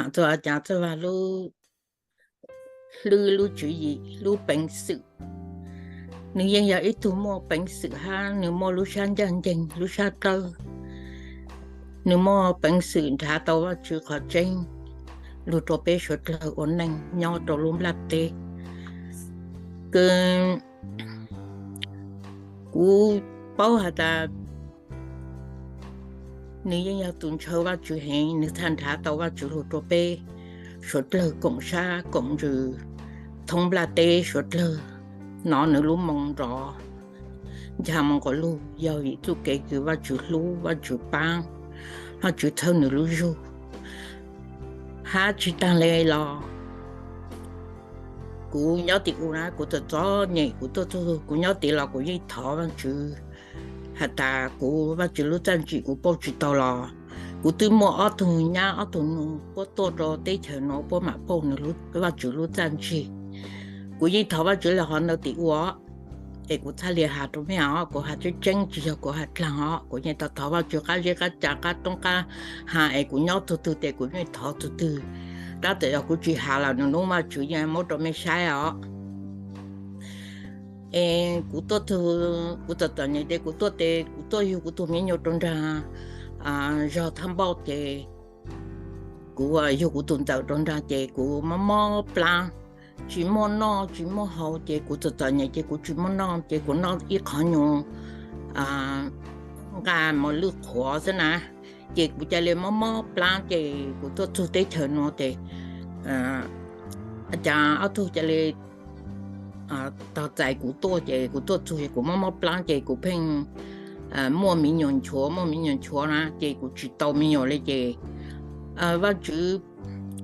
Txog Txawj Vaj lub hlwb, lub tswv yim, lub peev xwm, nws yeej yog ib tug muaj peev xwm hab nws muaj lub sab ncaj ncees, lub sab dawb. Nws muaj peev xwm nrhav tau Vajtswv qhov tseeb lug rua peb suav dlawg ua neej nyob rua lub nplaj teb. Kws kuv paub has tas nws yeej yog tug ntshaw Vajtswv heev, nws txhaj nrhav tau Vajtswv lug rua peb suav dlawg koom sab koom ntsws thoob nplaj teb suav dlawg nov nws lub moo nrov ncha moo quas lug, yog vim txuj kev kws Vajtswv hlub, Vajtswv paab, Vajtswv txhawb nws lub zug. Hab tsi taag le los kuv nyob tim u na, kuv txom txom nyem kuv tuaj txug, kuv nyob tid los kuv yeej thov Vajtswv has tas kuv Vajtswv lub txaj ntsim kuv pauj tsi tau los kuv twb muaj ob tug nyab ob tug nus puab tuaj rua teb chaws nuav puab mam pauj nws Vajtswv lub txaj ntsim. Kuv yeej thov Vajtswv le hov ntawd tim ua, es kuv txhaj le has rua mej os, kuv has tseeb tseeb tsi yog kuv has dlaag os, kuv yeej thov thov Vajtswv qab zeb qab ca qab roob qab ha es kuv nyob tug twg tes kuv yeej thov tug twg. Tab txawm yog kuv tsi has los nub nub Vajtswv yeej muab rua mej saib os. Es kuv tuaj tug, kuv txom txom nyem tes kuv tuaj tes kuv tuaj yug kuv tug miv nyuas rua nraag zog Thaj Npauj ces kuv yug kuv tug ntxawm rua nraag ces kuv mob mob plaab, tsi muaj noj tsi muaj haus ces kuv txom txom nyem ces kuv tsi muaj noj ces kuv noj ib qhov nyuas nqaj mos lwj qhuav xwb na, ces kuv ca le mob mob plaab ces kuv tuaj txug teb chaws nuav tes a cas ob tug ca le tog txais kuv tuaj ces kuv tuaj txug es kuv mob mob plaab ces kuv pheej muaj miv nyuas nchuav, muaj miv nyuas nchuav na ces kuv tsi tau miv nyuas le ces Vajtswv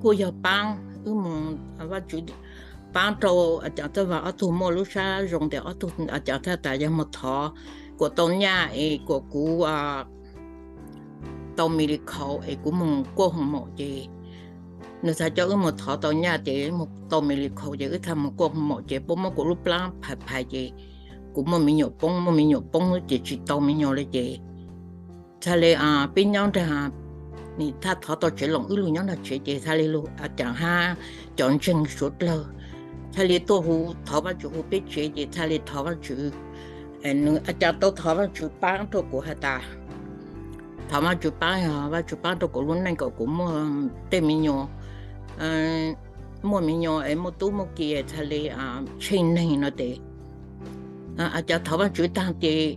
kuj yog paab wb moog, Vajtswv paab rau a cas Txawj Vaj ob tug muaj lub sab zoo tes ob tug a cas txhaj tas yog moog thov kuas tau nyaj es kuas kuv tau mi li khaus es kuv moog kuaj hoo maum ces nws txhaj coj wb moog thov tau nyaj ces tau mi li khaus ces wb txhaj moog kuaj hoo maum ces puab muab kuv lub plaab phais phais ces kuv muaj miv nyuas poob, muaj miv nyuas poob ces tsi tau miv nyuas le ces txhaj le peb nyob nraag, nim txhaj thov tau tsev loos wb lug nyob nraag tsev ces txhaj le lug a cas hab cov ntseeg suav dlawg txhaj le tuaj hu thov Vajtswv hu peb tsev ces txhaj le thov Vajtswv. Nws a cas tau thov Vajtswv paab rau kuv has tas thov Vajtswv paab, Vajtswv paab rau kuv lub neej kom kuv muaj tej miv nyuas, muaj miv nyuas es muaj tub muaj ki txhaj le tsheej neeg no tes a cas thov Vajtswv taag ces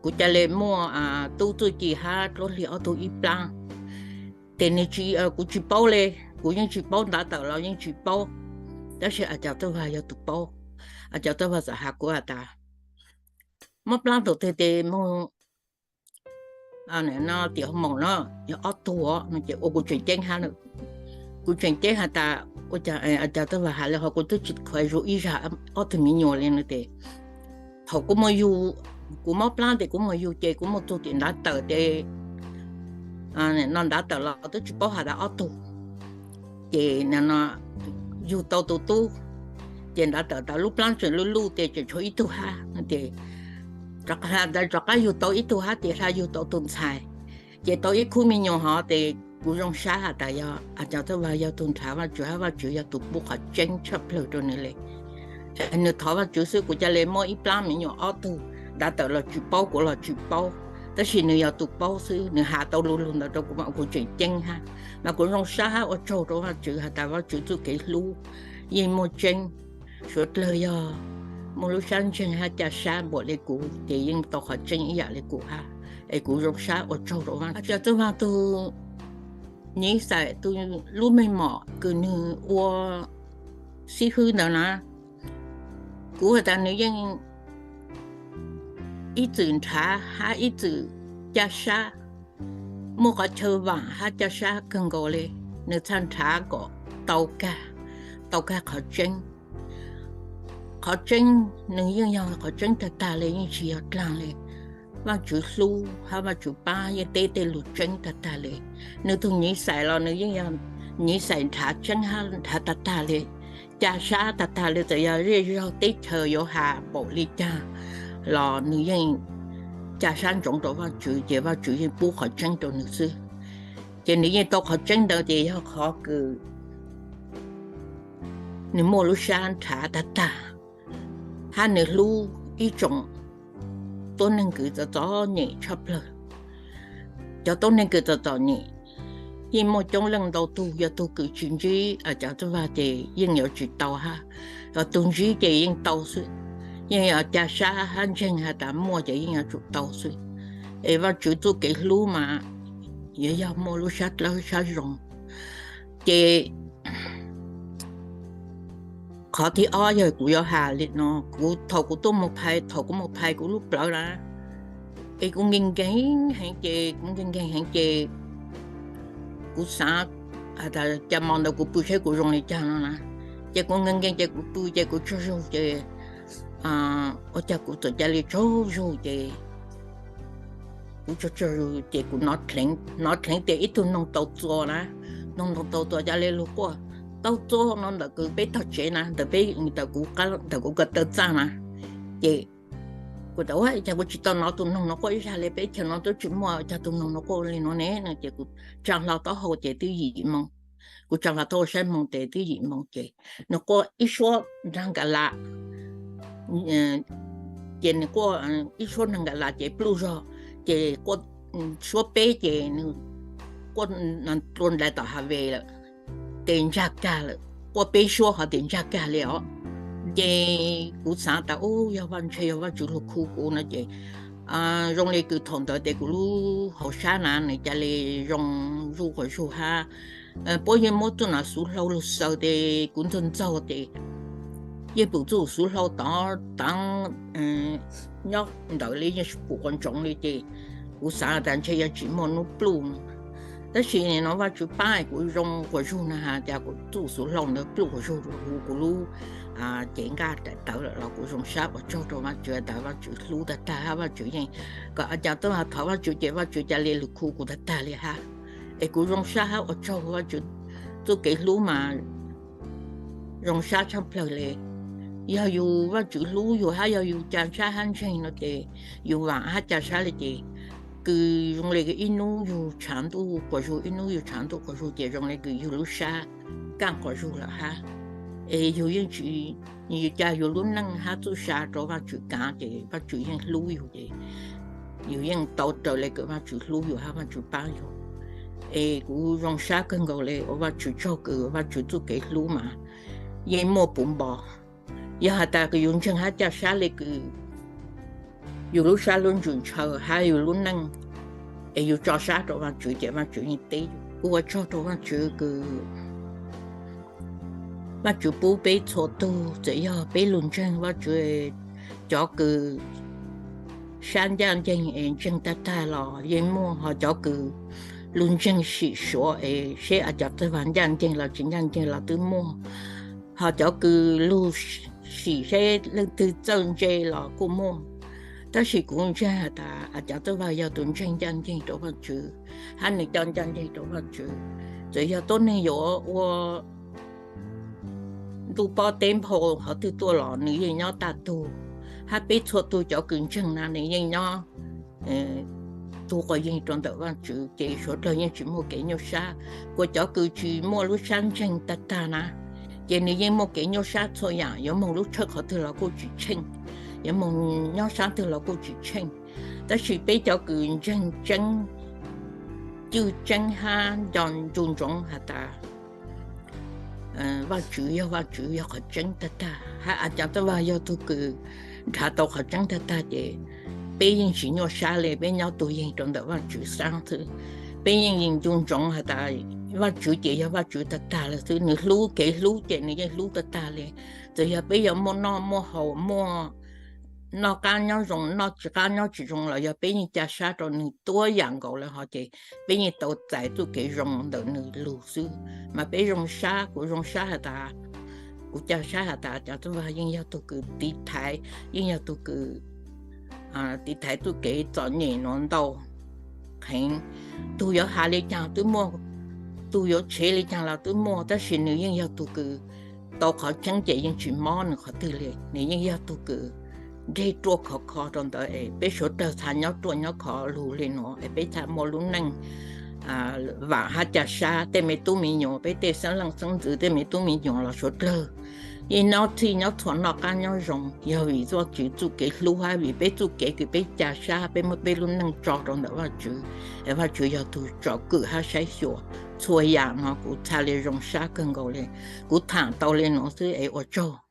kuv ca le muaj tub txuj ci hab dluab hli ob tug ib plaab. Tes nws tsi, kuv tsi paub le, kuv yeej tsi paub, ntav tawm los yeej tsi paub, tab sis a cas Txawj Vaj yog tug paub. A cas Txawj Vaj txawm has kuv has tas mob plaab thaum twg tes moog no tim hoo maum no yog ob tug no ces ua kuv tseem ceeb hab, kuv tseem ceeb has tas ua cas a cas Txawj Vaj has le hov kuv twb tsi khuv zus ib zag ob tug miv nyuas le no tes thaum kuv moog yug, kuv mob plaab tes kuv moog yug ces kuv moog txug tim ntav tawm tes no ntav tawm los twb tsi paub has tas ob tug ces yug tau tug tub ces ntav tawm tas lub plaab tseem luj luj tes tseem tshuav ib tug hab tes rov qab yug tau ib tug hab tes hla yug tau tug ntxhais ces tau ib khub miv nyuas hov tes kuv zoo sab has tas yog a cas Txawj Vaj yog tug nrhav Vajtswv hab Vajtswv yog tug pub qhov tseeb tshaj plawg rau nws le. Nws thov Vajtswv xwb kuv ca le muaj ib plaab miv nyuas ob tug, ntav tawm los tsi paub kuv los tsi paub, tab sis nws yog tug paub xwb nws has tau lu lug ntawd rau kuv mas kuv tseem ceeb hab mas kuv zoo sab hab ua tsaug rau Vajtswv has tas Vajtswv txuj kev hlub yeej muaj tseeb. Suav dlawg yog muaj lub sab ntseeg hab ca sab npaum le kuv ces yeej tau qhov tseeb ib yam le kuv hab es kuv zoo sab ua tsaug rau Vajtswv. Txawj Vaj tug niv xais tug lub meej mom kws nws ua xib hwb ntawd na, kuv has tas nws yeej ib txwm nrhav hab ib txwm ca sab, muaj qhov chaw vaam hab ca sab kawg nkaus le. Nws txhaj nrhav kom tau kag, tau kag qhov tseeb. Qhov tseeb nws yeej yog qhov tseeb tag tag le, yeej tsi yog dlaag le. Vajtswv hlub hab Vajtswv paab yeej teb tej lug tseeb tag tag le. Nws tug niv xais los nws yeej yog niv xais nrhav tseeb hab nrhav tag tag le, ca sab tag tag le. Txawm yog zej zog teb chaws yuav has npaum li caag los nws yeej ca sab ntsoov rau Vajtswv ces Vajtswv yeej pub qhov tseeb rau nws xwb. Ces nws yeej tau qhov tseeb ntawd ces yog qhov kws nws muaj lub sab nrhav tag tag, hab nws hlub ib tsoom tuab neeg kws txom txom nyem tshaj plawg. Cov tuab neeg kws txom txom nyem yeej muaj coob leej ntau tug, yog tug kws tsis ntsib Cov Txwj Vaj ces yeej yuav tsis tau hab, yog tug ntsib ces yeej tau xwb. Yeej yuav ca sab hab ntseeg has tas muaj ces yeej yuav tsum tau xwb. Es Vajtswv txuj kev hlub mas yuav yog muaj lub sab dlawb sab zoo. Ces qhov thib ob yog kuv yuav has li no, kuv thaum kuv tuaj mus phais, thaum kuv mus phais kuv lub plawv na, es kuv nkees nkees heev ces, kuv nkees nkees heev ces kuv xav has tas cas mo ntawd kuv pw saib kuv zoo li cas no na. Ces kuv nkees nkees ces kuv pw ces kuv tsaug zug ces ua cas kuv txawm ca li tsaug zug ces kuv tsaug zug ces kuv hnov dheev tias ib tug noog tau txua na, noog tau txua ca li lug quaj tau txua no ntawm kws peb tog tsev na, ntawm peb, ntawm kuv ko taw txaj na. Ces kuv tas ua cas kuv tsis tau hnov tus noog no quaj ib zag li, peb chaw no twb tsis muaj, cas tus noog no quaj li no ne no ces kuv tsa hlo taub hau ces twb yim moo. Kuv tsa hlo taub hau saib moo ces twb yim moo ces nws quaj ib suab nrag nkas las. Ces nws quaj ib suab nrag nkas las ces pluj zog, ces quaj suab peb ces nws quaj dlua ntais tom hav ves lawm, tes ntsag kag lawm, quaj peb suab ho tes ntsag kag li os. Ces kuv xav tas ub yog Vaj, ntshe yog Vajtswv lug khu kuv no ces zoo li kws thaum ntawd tes kuv lub hauv sab na nws ca li zoo zuj quas zug hab puab yeej muab txuj nam xuv hlau lug xaws tes kuv ntxaug ntxaug tes yeej pum txuj xuv hlau tod taav nyob ntawd li yeej pum quas ntsoov li ces kuv xav tas ntshe yog tsis muaj hnub pluj. Tab sis no Vajtswv paab kuv zoo quas zug na has cas kuv txuj xuv hlau ntawd pluj quas zug huv kuv lub cev nqaj daim tawv lawm los kuv zoo sab ua tsaug rau Vajtswv tas Vajtswv hlub tag tag hab Vajtswv yeej kom a cas tuaj thov Vajtswv ces Vajtswv ca li lug khu kuv tag tag li hab. Es kuv zoo sab hab ua tsaug Vajtswv txuj kev hlub mas zoo sab tshaj plawg li. Yog yus Vajtswv hlub yus hab yog yus ca sab hab ntseeg no ces yus vaam hab ca sab li ces kws zoo li ib nub yug tshav ntuj quas zug, ib nub yug tshav ntuj quas zug ces zoo li kws yug lub sab kaaj quas zug lawm hab. Es yug yeej tsis, yus ca yus lub neej hab txuj sa rau Vajtswv kaav ces Vajtswv yeej hlub yus ces yus yeej tau raws li kws Vajtswv hlub yus hab Vajtswv paab yus. Es kuv zoo sab kawg nkaus li ua Vajtswv tsaug kws Vajtswv txuj kev hlub mas yeej muaj puv npo. Yog has tas kws yus ntseeg hab ca sab li kws yus lub sab lub ntsws ntshaw hab yus lub neej es yus tso sab rau Vajtswv ces Vajtswv yeej teb yus. Kuv ua tsaug rau Vajtswv kws Vajtswv pub peb txhua tug txawm yog peb lug ntseeg Vajtswv, cov kws sab ncaj nceeg es ntseeg tag tag los yeej muaj, ho cov kws lug ntseeg sim suav es seb a cov txawj vag ncaj nceeg los tsis ncaj nceeg los twb muaj, ho cov kws lug sim seb leej twg txawj ntse los kuj muaj. Tab sis kuv ntseeg has tas a cov txawj vag yog tus ntseeg ncaj nceeg rau Vajtswv hab nws coj ncaj nceeg rau Vajtswv. Txawm yog tuab neeg yuav ua ntuj pob teb nphau qhov twg tuaj los nws yeej nyob tag tug, hab peb txhua tug cov kws ntseeg na nws yeej nyob tug quas yeeg rau ntawm Vajtswv ces suav dlawg yeej tsis muaj kev nyuaj sab. Kuas cov kws tsis muaj lub sab ntseeg tag tag na ces nws yeej muaj kev nyuaj sab txhua yaam, yuav moog lub tshawj qhov twg los kuj tsis tsheej, yuav moog nyob sab twg los kuj tsis tsheej. Tab sis peb cov kws ntseeg tseeb, cwj tseeb hab nco ntsoov has tas Vajtswv yog Vajtswv yog qhov tseeb tag tag, hab a cov txawj vag yog tug kws nrhav tau qhov tseeb tag tag ces peb yeej tsis nyuaj sab li, peb nyob tug yeeg rau ntawm Vajtswv saab xwb. Peb yeej yeej nco ntsoov has tas Vajtswv ces yog Vajtswv tag tag lawm xwb, nws hlub, kev hlub ces nws yeej hlub tag tag li. Txawm yog peb yuav muaj noj muaj haus, muaj noj qab nyob zoo, noj tsis qab nyob tsis zoo los yog peb yeej ca sab rau nws tuab yaam nkaus lawm ho ces peb yeej tau txais txuj kev zoo ntawm nws lug xwb. Mas peb zoo sab, kuv zoo sab has tas, kuv ca sab has tas cov txawj vag yeej yog tug kws tiv thaiv, yeej yog tug kws tiv thaiv txuj kev txom nyem nuav ntau heev. Tug yuav has li caag twb muaj, tug yuav tshev li caag los twb muaj, tab sis nws yeej yog tug kws tau qhov tseeb ces yeej tsis mob nws qhov twg li. Nws yeej yog tug kws nreg ruaj khov kho rau ntawd es peb suav dlawg txha nyob ruaj nyob khov lug li nuav es peb txha muaj lub neej vaam hab ca sab, tej me tub me nyuam, peb tej xeeb leej xeeb ntxwv, tej me tub me nyuam los suav dlawg ib nyob txhij nyob txhua noj qab nyob zoo, yog vim Vajtswv txuj kev hlub hab vim peb txuj kev kws peb ca sab, peb muab peb lub neej tso rau ntawm Vajtswv. Vajtswv yog tug tsom kwm hab saib xyuas txhua yaam no. Kuv txhaj le zoo sab kawg nkaus le, kuv thaam tau le nuav xwb es ua tsaug.